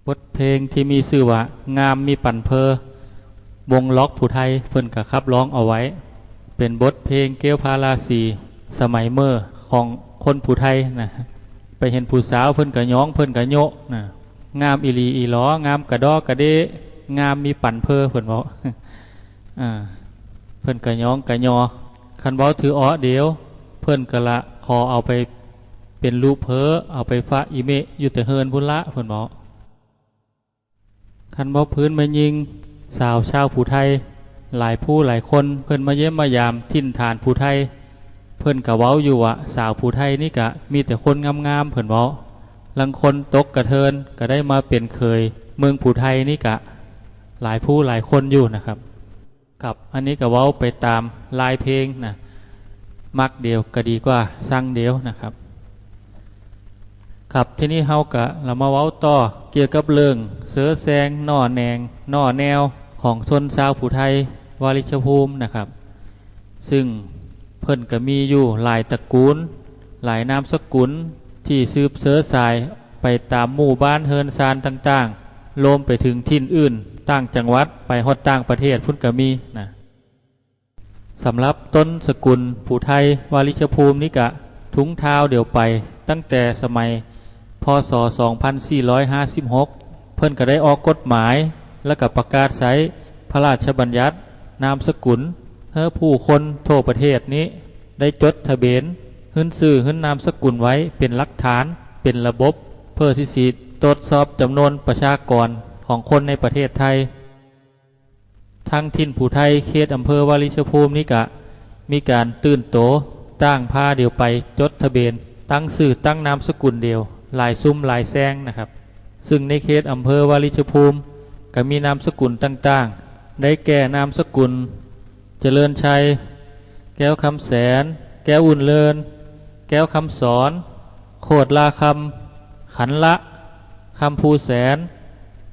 บทเพลงที่มีชื่อว่า งามมีปันเพอ วงล็อกผู้ไทยเพิ่นก็ขับร้องเอาไว้ เป็นบทเพลงเกลพาราสีสมัยเมอของคนผู้ไทยนะ ไปเห็นผู้สาวเพิ่นก็หยองเพิ่นก็โยะนะ งามอีหลีอีหลองามกะดอกะเดะ งามมีปันเพอเพิ่นเว้า อ่า เพิ่นก็หยองก็ยอ คันเว้าถืออ้อเดียว เพิ่นก็ละขอเอาไปเป็นลูกเผอ เอาไปฟะอีเมะอยู่แต่เฮือนพุ้นละ เพิ่นเว้า คันเว้าพื้นแม่ญิง สาวชาวผู้ไทย หลายผู้หลายคน เพิ่นมาเยี่ยมมายามถิ่นฐานผู้ไทย เพิ่นก็เว้าอยู่ว่า สาวผู้ไทยนี่กะมีแต่คนงามๆ เพิ่นเว้า ลางคนตกกะเทินก็ได้มาเป็นเขยเมืองผู้ไทยนี่กะ หลายผู้หลายคนอยู่นะครับ ครับ อันนี้ก็เว้าไปตามลายเพลงนะ มักเดียวก็ดีกว่าซังเดียวนะครับ ครับ ทีนี้เฮาก็ละมาเว้าต่อเกี่ยวกับเรื่องเสื้อแซงหน่อแนงหน่อแนวของชนชาวผู้ไทยวาริชภูมินะครับ ซึ่งเพิ่นก็มีอยู่หลายตระกูล หลายนามสกุลที่สืบเสื้อสายไปตามหมู่บ้านเฮือนซานต่างๆ รวมไปถึงถิ่นอื่น ต่างจังหวัด ไปฮอดต่างประเทศพุ้นก็มีนะ สำหรับต้นสกุลผู้ไทยวาริชภูมินี่กะถุงเท้าเดียวไป ตั้งแต่สมัย พ.ศ. สองพันสี่ร้อยห้าสิบหก เพิ่นก็ได้ออกกฎหมาย และก็ประกาศใช้พระราชบัญญัตินามสกุล เฮ้อผู้คนทั่วประเทศนี้ได้จดทะเบียนหื้นชื่อหื้นนามสกุลไว้เป็นหลักฐาน เป็นระบบ เพื่อที่สิตรวจสอบจำนวนประชากรของคนในประเทศไทย ทางถิ่นผู้ไทยเขตอำเภอวาริชภูมินี่กะมีการตื่นโตตั้งพาเดียวไปจดทะเบียนตั้งชื่อตั้งนามสกุลเดียว หลายซุมหลายแซงนะครับ ซึ่งในเขตอำเภอวาริชภูมิก็มีนามสกุลต่างๆ ได้แก่นามสกุล เจริญชัย แก้วคำแสน แก้วอุ่นเลิน แก้วคำสอน โคตรลาคำ ขันละ คำภูแสน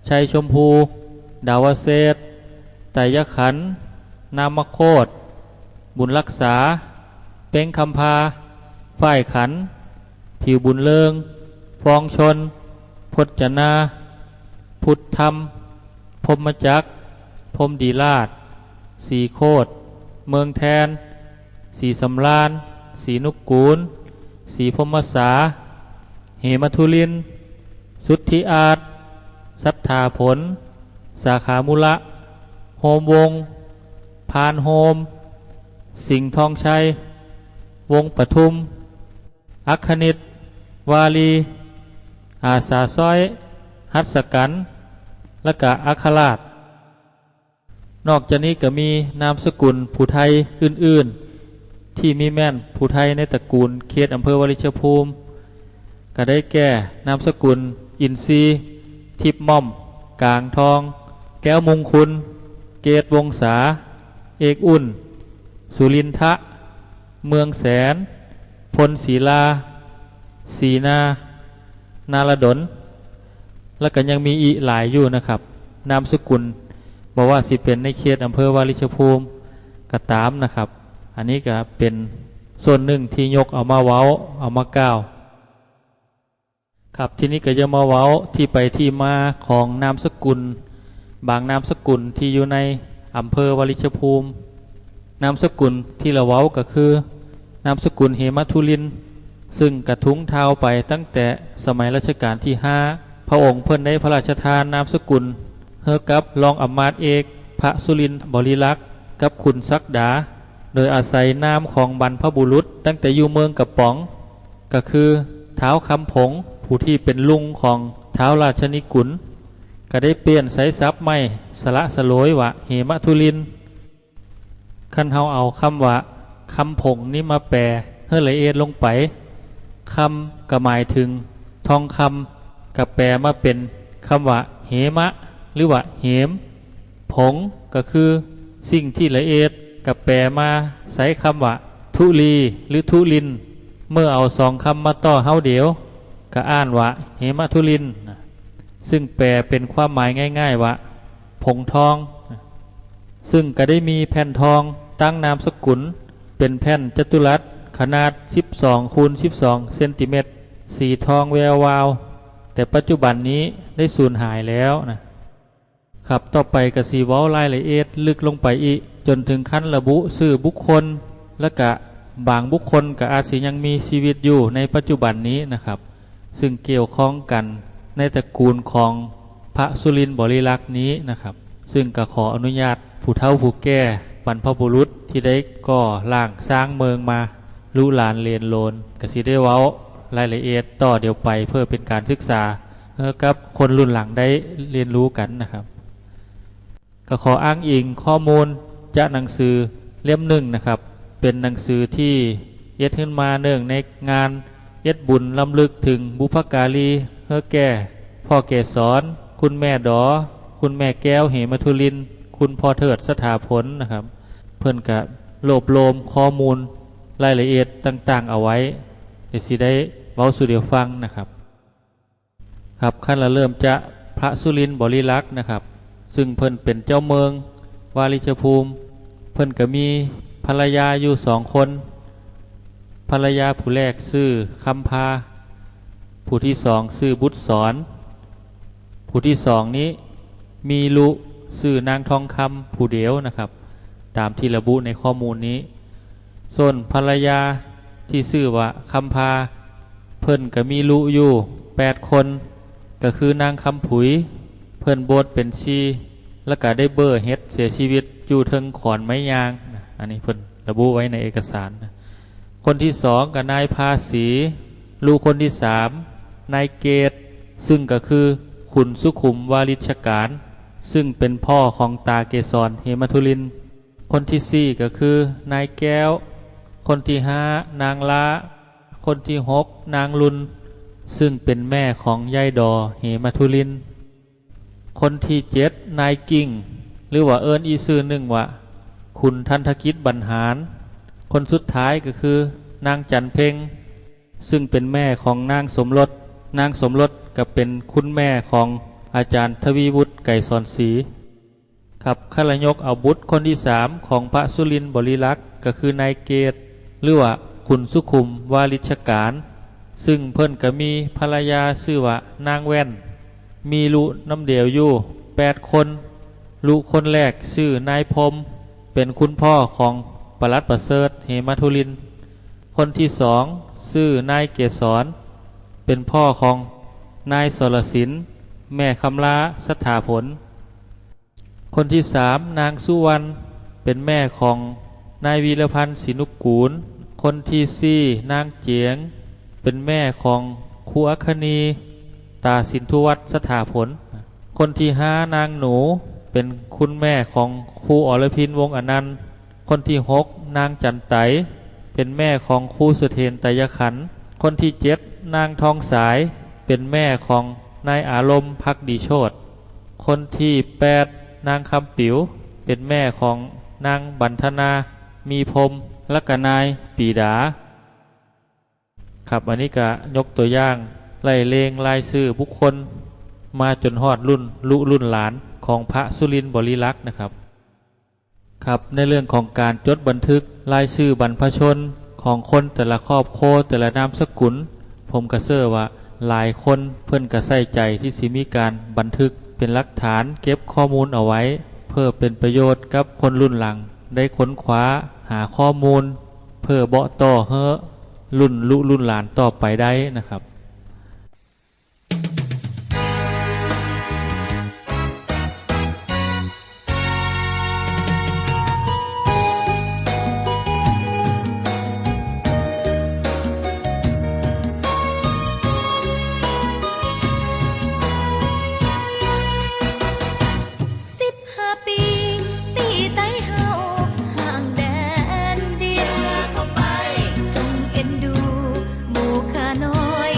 ชัยชมพู ดาวเศรษฐ ไตรยขันธ์ นามโคตร บุญรักษา เป้งคำพา ฝ้ายขัน ผิวบุญเลิง ฟองชน พจนา พุทธธรรม พรหมจักร พรหมดีราช ศรีโคตร เมืองแทน ศรีสำราญ ศรีนุกูล ศรีพรหมสา เหมธุลินทร์ สุทธิอาจ สัทธาผล สาขามุระ โฮมวงศ์ พานโฮม สิงห์ทองชัย วงศ์ปทุม อัคคณิต วาลี อาสาซ้อย หัตถกัน และกะอัครราช นอกจากนี้ก็มีนามสกุลผู้ไทยอื่นๆ ที่มีแม่นผู้ไทยในตระกูลเขตอำเภอวาริชภูมิ ก็ได้แก่นามสกุล อินทรีย์ ทิพย์ม่อม กลางทอง แก้วมงคล เกตวงศา เอกอุ่น สุรินทะ เมืองแสน พลศรีลา ศรีนา นาลดล และก็ยังมีอีกหลายอยู่นะครับ นามสกุล บ่ว่าสิเป็นในเขตอำเภอวาริชภูมิก็ตามนะครับ อันนี้ก็เป็นส่วนหนึ่งที่ยกเอามาเว้า เอามากล่าว ครับ ทีนี้ก็จะมาเว้าที่ไปที่มาของนามสกุล บางนามสกุลที่อยู่ในอำเภอวาริชภูมิ นามสกุลที่ละเว้าก็คือ นามสกุลเหมธุลินทร์ ซึ่งกะถุงเท้าไปตั้งแต่สมัยรัชกาลที่ห้า พระองค์เพิ่นได้พระราชทานนามสกุล เฮ้อกับรองอำมาตย์เอก พระสุรินทร์บริลักษ์ กับขุนศักดา โดยอาศัยนามของบรรพบุรุษตั้งแต่อยู่เมืองกะป๋อง ก็คือท้าวคำผง ผู้ที่เป็นลุงของท้าวราชนิกุล ก็ได้เปลี่ยนใช้ศัพท์ใหม่สละสลวยว่าเหมธุลินทร์ คันเฮาเอาคำว่าคำผงนี้มาแปลให้ละเอียดลงไป คำก็หมายถึงทองคำ ก็แปลมาเป็นคำว่าเหมะ หรือว่าเหม ผงก็คือสิ่งที่ละเอียด ก็แปลมาใช้คำว่าธุลีหรือธุลินทร์ เมื่อเอาสองคำมาต่อเฮาเดียว ก็อ่านว่าเหมธุลินทร์ ซึ่งแปลเป็นความหมายง่ายๆว่า ผงทอง ซึ่งก็ได้มีแผ่นทองตั้งนามสกุล เป็นแผ่นจัตุรัสขนาดสิบสองคูณสิบสองเซนติเมตร สีทองแวววาว แต่ปัจจุบันนี้ได้สูญหายแล้วนะ ครับ ต่อไปก็สิเว้ารายละเอียดลึกลงไปอีก จนถึงขั้นระบุชื่อบุคคล และกะบางบุคคลก็อาจสิยังมีชีวิตอยู่ในปัจจุบันนี้นะครับ ซึ่งเกี่ยวข้องกันในตระกูลของพระสุรินทร์บริลักษ์นี้นะครับ ซึ่งก็ขออนุญาตผู้เฒ่าผู้แก่บรรพบุรุษที่ได้ก่อร่างสร้างเมืองมา ลูกหลานเหลนโหลน ก็สิได้เว้ารายละเอียดต่อเดี๋ยวไปเพื่อเป็นการศึกษา เอ่อ กับคนรุ่นหลังได้เรียนรู้กันนะครับ ก็ขออ้างอิงข้อมูลจากหนังสือเล่มหนึ่งนะครับ เป็นหนังสือที่เฮ็ดขึ้นมาเนื่องในงานเฮ็ดบุญรำลึกถึงบุพการีเฮอแก่ พ่อเกสร คุณแม่ดอ คุณแม่แก้วเหมธุรินทร์ คุณพ่อเทิดสถาพลนะครับ เพิ่นก็รวบรวมข้อมูลรายละเอียดต่างๆเอาไว้ เดี๋ยวสิได้เว้าสู่เดี๋ยวฟังนะครับ ครับ ขั้นละเริ่มจะพระสุรินทร์บริลักษ์นะครับ ซึ่งเพิ่นเป็นเจ้าเมืองวาริชภูมิ เพิ่นก็มีภรรยาอยู่สองคน ภรรยาผู้แรกชื่อคำพา ผู้ที่สองชื่อบุตรสอน ผู้ที่สองนี้มีลูกชื่อนางทองคำผู้เดียวนะครับ ตามที่ระบุในข้อมูลนี้ ส่วนภรรยาที่ชื่อว่าคำพา เพิ่นก็มีลูกอยู่แปดคน ก็คือนางคำผุย เพิ่นบวชเป็นชี แล้วก็ได้เบ้อเห็ดเสียชีวิตอยู่เทิงขอนไม้ยางนะ อันนี้เพิ่นระบุไว้ในเอกสารนะ คนที่สองก็นายภาษี ลูกคนที่สามนายเกต ซึ่งก็คือขุนสุขุมวาริชการ ซึ่งเป็นพ่อของตาเกสรเหมธุรินทร์ คนที่สี่ก็คือนายแก้ว คนที่ห้านางล้า คนที่หกนางลุน ซึ่งเป็นแม่ของยายดอเหมธุรินทร์ คนที่เจ็ดนายกิ่ง หรือว่าเอิ้นอีกชื่อหนึ่งว่าขุนทันทกิจบรรหาร คนสุดท้ายก็คือนางจันเพ็ง ซึ่งเป็นแม่ของนางสมรส นางสมรสก็เป็นคุณแม่ของอาจารย์ทวีวุฒิไกรสอนศรี ครับ คันละยกเอาบุตรคนที่สามของพระสุรินทร์บริลักษ์ ก็คือนายเกต หรือว่าขุนสุขุมวาริชการ ซึ่งเพิ่นก็มีภรรยาชื่อว่านางแว่น มีลูกนำเดียวอยู่แปดคน ลูกคนแรกชื่อนายพรหม เป็นคุณพ่อของปลัดประเสริฐเหมธุรินทร์ คนที่สองชื่อนายเกสร เป็นพ่อของนายสรสิน แม่คำลาสถาผล คนที่สามนางสุวรรณ เป็นแม่ของนายวีรพันธ์ศรีนุกูล คนที่สี่นางเจียง เป็นแม่ของครูอัคคณี ตาสินธุวัฒน์สถาผล คนที่ห้านางหนู เป็นคุณแม่ของครูอรพินวงศ์อนันต์ คนที่หกนางจันไต เป็นแม่ของครูเสถียรไตรยขันธ์ คนที่เจ็ดนางทองสาย เป็นแม่ของนายอารมณ์ภักดีโชติ คนที่แปดนางคำปิ๋ว เป็นแม่ของนางบันทนา มีพรหม และก็นายปีดา ครับ อันนี้ก็ยกตัวอย่างไล่เรียงรายชื่อบุคคล มาจนฮอดรุ่นลูกรุ่นหลานของพระสุรินทร์บริลักษ์นะครับ ครับ ในเรื่องของการจดบันทึกรายชื่อบรรพชนของคนแต่ละครอบครัวแต่ละนามสกุล ผมก็เชื่อว่าหลายคนเพิ่นก็ใส่ใจที่สิมีการบันทึกเป็นหลักฐานเก็บข้อมูลเอาไว้ เพื่อเป็นประโยชน์กับคนรุ่นหลังได้ค้นคว้าหาข้อมูล เพื่อบอกต่อเฮ้อรุ่นลูกรุ่นหลานต่อไปได้นะครับ สิบห้าปีตีไตเฮาห่างแดนดิน จงเอ็นดูหมู่ข้าน้อย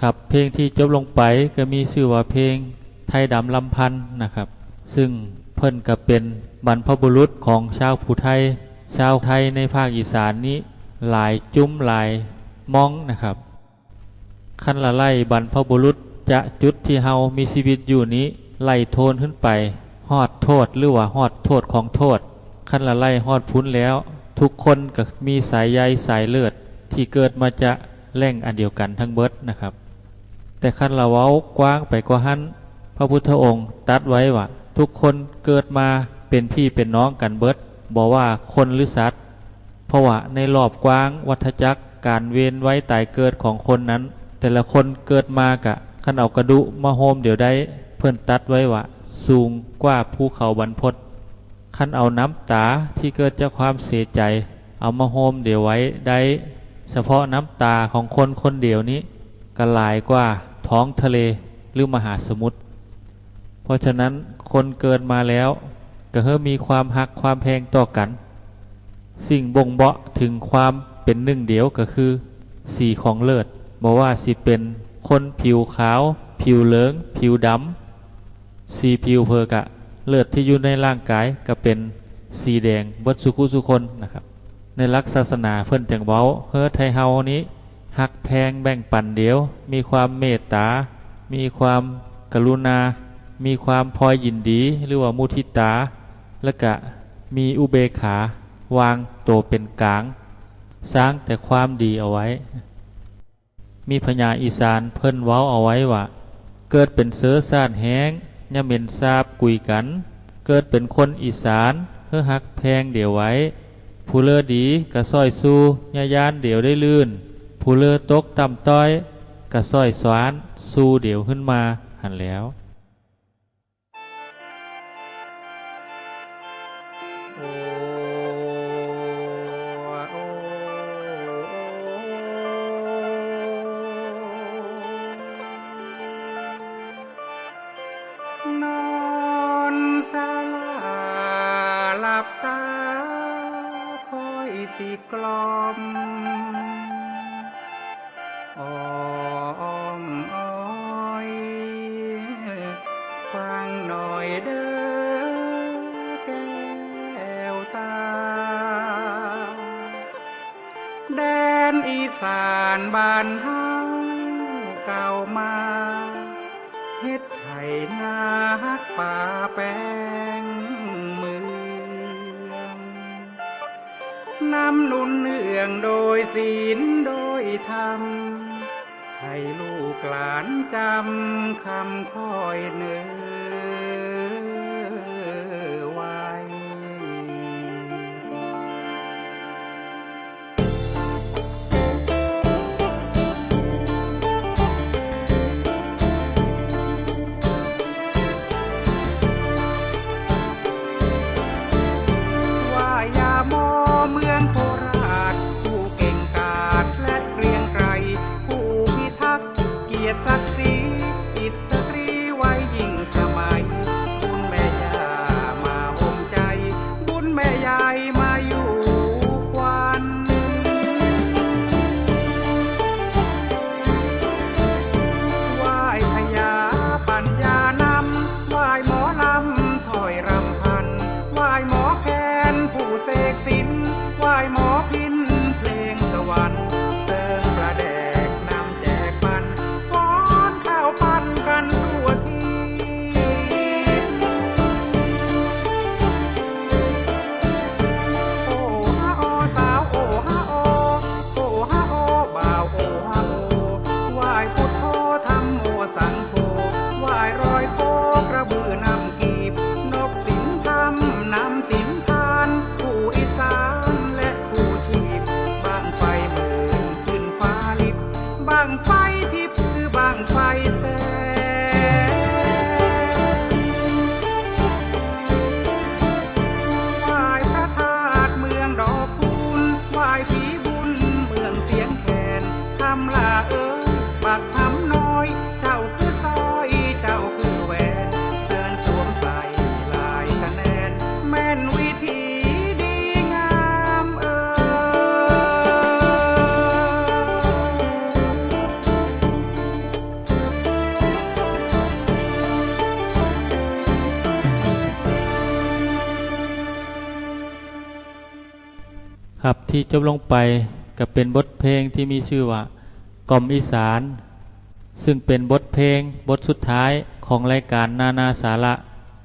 ครับ เพลงที่จบลงไปก็มีชื่อว่าเพลงไทยดำลำพันธ์นะครับ ซึ่งเพิ่นก็เป็นบรรพบุรุษของชาวผู้ไทย ชาวไทยในภาคอีสานนี้หลายจุ้มหลายหม่องนะครับ คันละไล่บรรพบุรุษจะจุดที่เฮามีชีวิตอยู่นี้ไล่โทนขึ้นไป ฮอดโทษหรือว่าฮอดโทษของโทษ คันละไล่ฮอดพุ้นแล้ว ทุกคนก็มีสายใยสายเลือดที่เกิดมาจะแหล่งอันเดียวกันทั้งเบิดนะครับ แต่คันละเว้ากว้างไปกว่าหั้น พระพุทธองค์ตรัสไว้ว่า ทุกคนเกิดมาเป็นพี่เป็นน้องกันเบิด บ่ว่าคนหรือสัตว์ เพราะว่าในรอบกว้างวัฏจักรการเวียนว่ายตายเกิดของคนนั้น แต่ละคนเกิดมากะ คันเอากระดูกมาโฮมเดียวได้ เพิ่นตรัสไว้ว่า สูงกว่าภูเขาบรรพต คันเอาน้ำตาที่เกิดจากความเสียใจ เอามาโฮมเดียวไว้ได้ เฉพาะน้ำตาของคนคนเดียวนี้ ก็หลายกว่าท้องทะเลหรือมหาสมุทร เพราะฉะนั้นคนเกิดมาแล้ว ก็เฮามีความฮักความแพงต่อกัน สิ่งบ่งบอกถึงความเป็นหนึ่งเดียวก็คือ สีของเลือด บ่ว่าสิเป็นคนผิวขาว ผิวเหลือง ผิวดำ สีผิวเผอกะ เลือดที่อยู่ในร่างกายก็เป็นสีแดงเบิดสุขุสุคนนะครับ ในหลักศาสนาเพิ่นจั่งเว้า เฮาไทเฮานี้ฮักแพงแบ่งปันเดียว มีความเมตตา มีความกรุณา มีความพลอยยินดี หรือว่ามุทิตา และกะมีอุเบกขาวางตัวเป็นกลาง สร้างแต่ความดีเอาไว้ มีพญาอีสานเพิ่นเว้าเอาไว้ว่า เกิดเป็นเชื้อชาติแฮง อย่าเหม็นสาบกุยกัน เกิดเป็นคนอีสาน เฮาฮักแพงเดียวไว้ ผู้เลอดีก็ซ่อยสู้ อย่าย้านเดี๋ยวได้ลื่น ผู้เลอตกต่ำต้อย ก็ซ่อยซ้านสู้เดี๋ยวขึ้นมาหั้นแหล้ว โอ้ โอ้ นอนสลาหลับตา คอยสิกล่อม อ้อมอ้อย ฟังหน่อยเด้อแก้วตา แดนอีสานบ้านเฮาเก่ามา เฮ็ดไถนาฮัดป่าแปลงเมือง นำหนุนเนืองโดยศีลโดยธรรม ให้ลูกหลานจำคำคอยเนอไว้ ว่าอย่ามอเมืองโคราช ผู้เก่งกาจและเกรียงไกร ผู้พิทักษ์เกียรติศักดิ์ศรี อิสตรีไว้ยิ่ง ครับ ที่จบลงไปก็เป็นบทเพลงที่มีชื่อว่า กล่อมอีสาน ซึ่งเป็นบทเพลงบทสุดท้ายของรายการนานาสาระ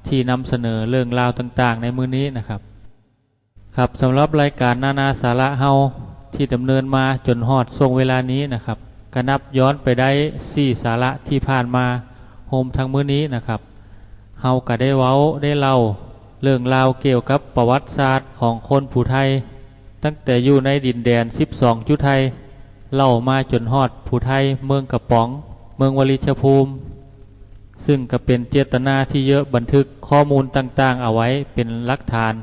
ที่นำเสนอเรื่องราวต่างๆ ในมื้อนี้นะครับ ครับ สำหรับรายการนานาสาระเฮาที่ดำเนินมาจนฮอดช่วงเวลานี้นะครับ ก็นับย้อนไปได้สี่สาระที่ผ่านมา รวมทั้งมื้อนี้นะครับ เฮาก็ได้เว้าได้เล่าเรื่องราวเกี่ยวกับประวัติศาสตร์ของคนผู้ไทย ตั้งแต่อยู่ในดินแดนสิบสองจุไทย เล่ามาจนฮอดผู้ไทยเมืองกระป๋อง เมืองวลิชภูมิ ซึ่งก็เป็นเจตนาที่เยอะบันทึกข้อมูลต่างๆ เอาไว้เป็นหลักฐาน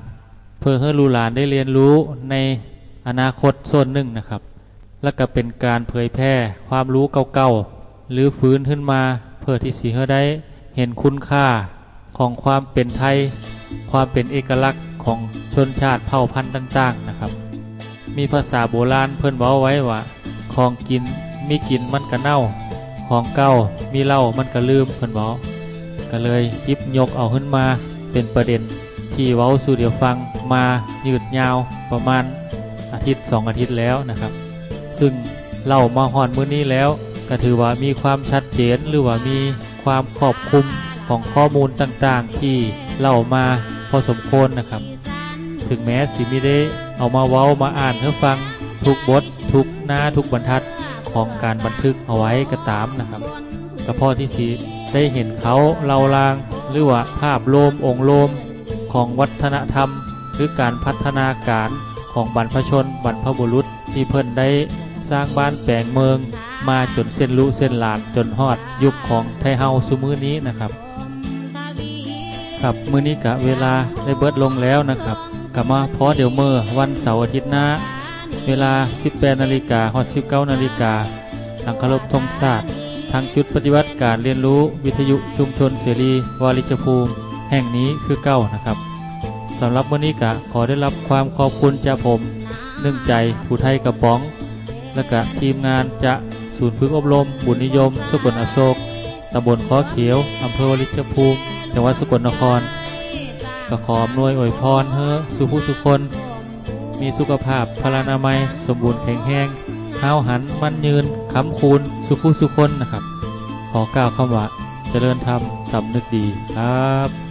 เพื่อให้ลูกหลานได้เรียนรู้ในอนาคตส่วนหนึ่งนะครับ และก็เป็นการเผยแพร่ความรู้เก่าๆ หรือฟื้นขึ้นมา เพื่อที่สิให้ได้เห็นคุณค่าของความเป็นไทย ความเป็นเอกลักษณ์ของชนชาติเผ่าพันธุ์ต่างๆ นะครับ มีภาษาโบราณเพิ่นเว้าไว้ว่า ของกินมีกินมันก็เน่า ของเก่ามีเหล้ามันก็ลืม เพิ่นเว้า ก็เลยหยิบยกเอาขึ้นมาเป็นประเด็นที่เว้าสู่เดียวฟังมายืดยาวประมาณอาทิตย์สองอาทิตย์แล้วนะครับ ซึ่งเล่ามาฮอดมื้อนี้แล้ว ก็ถือว่ามีความชัดเจนหรือว่ามีความครอบคลุมของข้อมูลต่างๆ ที่เล่ามาพอสมควรนะครับ ถึงแม้สิมิได้เอามาเว้ามาอ่านให้ฟังทุกบททุกหน้าทุกบรรทัดของการบันทึกเอาไว้ก็ตามนะครับ ก็พอที่สิได้เห็นเขาเล่าราง หรือว่าภาพรวมองค์รวมของวัฒนธรรม หรือการพัฒนาการของบรรพชนบรรพบุรุษที่เพิ่นได้สร้างบ้านแปลงเมืองมาจนเส้นลุเส้นหลานจนฮอดยุคของไทเฮาซุมื้อนี้นะครับ ครับ มื้อนี้กะเวลาได้เบิดลงแล้วนะครับ กะมาพ้อเดียวเมื่อวันเสาร์อาทิตย์หน้า เวลาสิบแปดนาฬิกาฮอดสิบเก้านาฬิกา หลังเคารพธงชาติ ทางจุดปฏิบัติการเรียนรู้วิทยุชุมชนเสรีวาริชภูมิแห่งนี้คือเก่านะครับ สำหรับมื้อนี้กะขอได้รับความขอบคุณจากผม หนึ่งใจ ผู้ไทยกระป๋อง และกะทีมงานจากศูนย์ฝึกอบรมบุญนิยมสกลอโศก ตำบลคอเขียว อำเภอวาริชภูมิ จังหวัดสกลนคร ก็ขออำนวยอวยพรให้สู่ผู้สู่คน มีสุขภาพพลานามัยสมบูรณ์แข็งแรง ห้าวหันมั่นยืน ค้ำคูณสู่ผู้สู่คนนะครับ ขอกล่าวคำว่าเจริญธรรมสำนึกดีครับ